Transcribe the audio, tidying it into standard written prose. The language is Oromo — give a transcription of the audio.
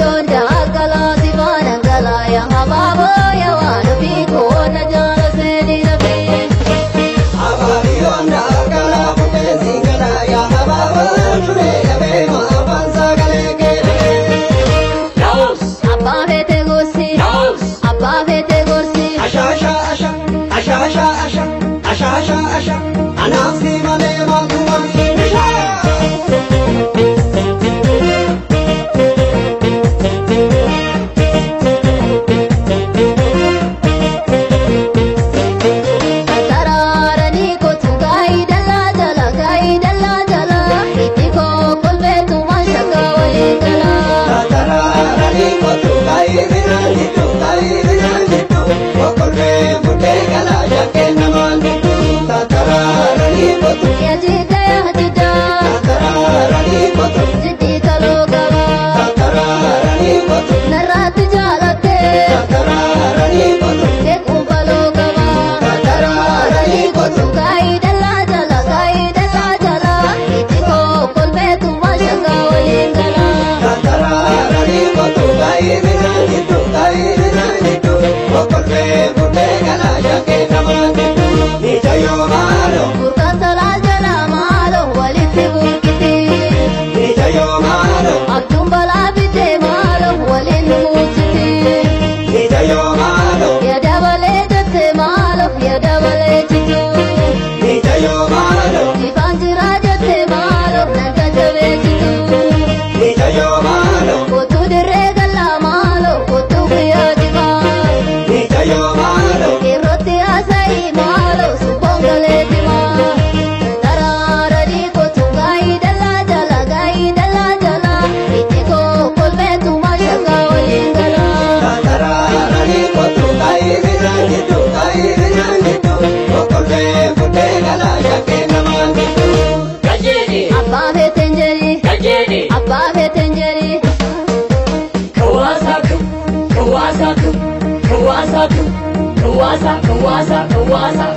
Abariyoon daakala sifaana galaa habaaboo yaa nufi koona jaala seeni rafi. Abariyoon daakala bukkee siingala yaa habaaboo dhufee dhabee maafaan sagalee kee. Abbaa feete gorsi. Abbaa feete gorsi. Ashaasha asha ashaasha asha ashaasha asha anaaf si malee maaltu malee. Taraaranii kootu gaayii dallaa jala gaayii dallaa jala itti koo kolbeetu waan shakka walii gala. Tatararanii kootu gaayii biraan jiddu gaayii biraan jiddu okkolfee buddee galaa shakkee namaan jiddu. Tatararanii kootu. Yaajidda yaajidda. Tatararanii kootu. Jiddi kaloo qaba. Tatararanii kootu. Narraatti jaalattee. Tatararanii kootu. Beekuun baloo qaba. Tatararanii kootu. Gaayii dallaa jala gaayii dallaa jala itti koo kolbeetu waan shakka waliin gala. Tatararanii kootu gaayii biraan jiddu gaayii biraan jiddu okkolfee buddee galaa shakkee namaan jiddu. Miicayyoo maaloo. Burqaan tolaa jala maaloo walitti burqiti. Miicayyoo maaloo. Abjuun balaa bitee maaloo waliin muujiti. Miicayyoo maaloo. Yaada balee jettee maaloo yaada balee jitu. Miicayyoo maaloo. Ifaan jiraa jettee maaloo nan jajjabeessitu. Miicayyoo maaloo. Kootuu dirree galaa maaloo kootuu guyyaa jimaa. Miicayyoo maaloo. Irratti haasa'ii maaloo suuqoon galee jimaa. Taraaranii kootu gaayii dallaa jala gaayii dallaa jala itti koo kolbeetu waan shakka waliin gala. Tatararanii kootu gaayii biraan jiddu gaayii biraan jiddu okkolfee buddee galaa shakkee namaan jiddu. Abbaa feeteen jedhi. Abbaa feeteen jedhi. Kawasa, Kawasa, Kawasa, Kawasa, Kawasa, Kawasa,